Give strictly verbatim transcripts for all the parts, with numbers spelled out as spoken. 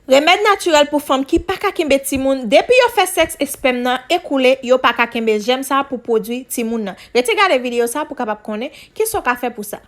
Remèd natirèl pou fanm ki pa ka kenbe timoun, depi yo fè sèks espèm nan ekoule, yo pa ka kenbe jèm sa pou pwodui timoun nan. Rete gade videyo sa pou kapab konnen kisa w ka fè pou sa.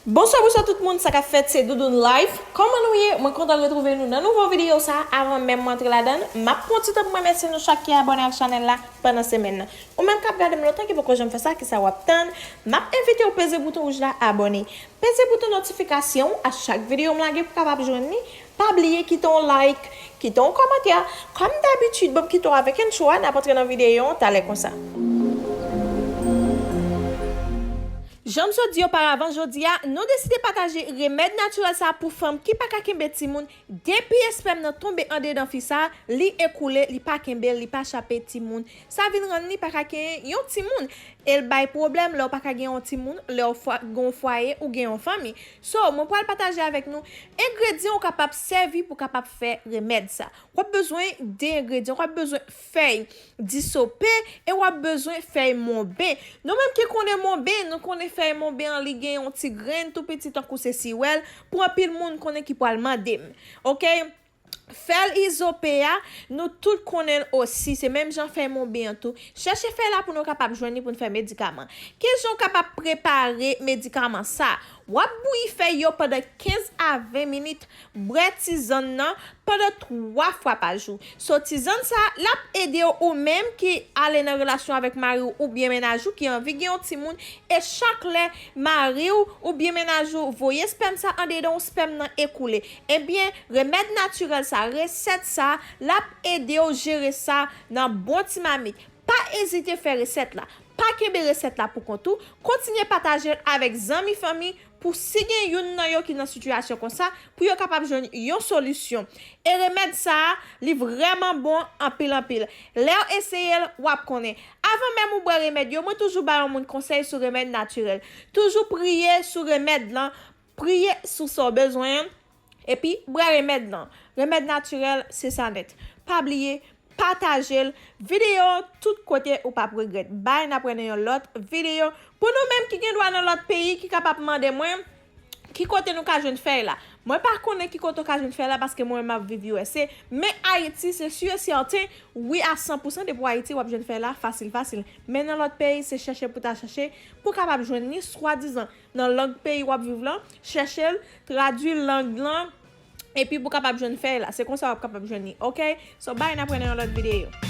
Bonswa, bonswa tout moun, sa k ap fèt, se Doudoune Life. Kòman nou ye? Mwen kontan retwouve nou nan nouvo videyo sa. Avan menm mwen antre ladan l, m ap pran ti tan pou mwen remèsye nou chak ki abòne ak chanèl la pandan semèn nan. Ou menm k ap gade m lontan ki poko janm fè sa, kisa w ap tann? M ap envite w peze bouton wouj la, abòne. Peze bouton notifikasyon a chak videyo m lage pou kapab jwenn li. Pa bliye kite yon like, kite yon kòmantè. Kòm dabitid, ban m kite w avèk entwo a, n ap antre nan videyo an talè konsa. Jan m sot di oparavan, jodi a, nou deside pataje remèd natirèl sa pou fanm ki pa ka kenbe timoun. Depi espèm nan tonbe andedan fi sa, li ekoule, li pa kenbe l, li pa chape timoun. Sa vin rann li pa ka genyen yon timoun. E l bay pwoblèm lè w pa ka gen yon timoun, lè w fwa-, gen yon fwaye ou gen yon fanmi. So, mwen pral pataje avèk nou engredyan ou kapab sèvi pou kapab fè remèd sa. W ap bezwen de engredyan, w ap bezwen fèy disope e w ap bezwen fèy monben. Nou menm ki konnen monben, nou konnen fèy monben an, li gen yon ti grenn tou piti tankou se siwèl, pou anpil moun konnen ki pral mande m. Oke? Fèy disope a, nou tout konnen l osi, se menm jan fèy monben an tou. Chèche fèy la pou nou kapab jwenn li pou n fè medikaman. Kijan w kapab prepare medikaman sa? W ap bouyi fèy yo pandan kenz a ven minit, bwè tizann nan pandan twa fwa pa jou. So, tizann sa, l ap ede w ou menm ki ale nan relasyon avèk mari w oubyen mennaj ou ki anvi gen yon timoun, e chak lè mari w oubyen mennaj ou voye espèm sa andedan w, espèm nan ekoule. Ebyen, remèd natirèl sa, resèt sa, l ap ede w jere sa nan bon ti mamit. Pa ezite fè resèt la. Pa kenbe resèt la pou kont ou. Kontinye pataje l avèk zanmi, fanmi, pou si gen youn nan yo ki nan sitiyasyon konsa, pou yo kapab jwenn yon solisyon. E remèd sa a, li vrèman bon anpil, anpil. Lè w eseye l, w ap konnen. Avan menm ou bwè remèd yo, mwen toujou ba yon moun konsèy sou remèd natirèl. Toujou priye sou remèd lan, priye sou sa w bezwen an, epi bwè remèd lan. Remèd natirèl, se sa nèt. Pa bliye, pataje l. Videyo tout kote, ou p ap regrèt. Bye, n ap wè nan yon lòt videyo. Pou nou menm ki gen dwa nan lòt peyi, ki kapab mande mwen ki kote nou ka jwenn fèy la. Mwen pa konnen ki kote w ka jwenn fèy la paske mwen menm m ap viv U S A, men Ayiti, se si e sèten, wi, a san pou san, depi w Ayiti, w ap jwenn fèy la fasil, fasil. Men nan lòt peyi, se chèche pou ta chèche, pou w kapab jwenn li, swadizan nan lang peyi w ap viv lan, chèche l, tradui lang lan, epi pou w kapab jwenn fèy la. Se konsa w ap kapab jwenn li, oke? So, bye, n ap wè nan yon lòt videyo.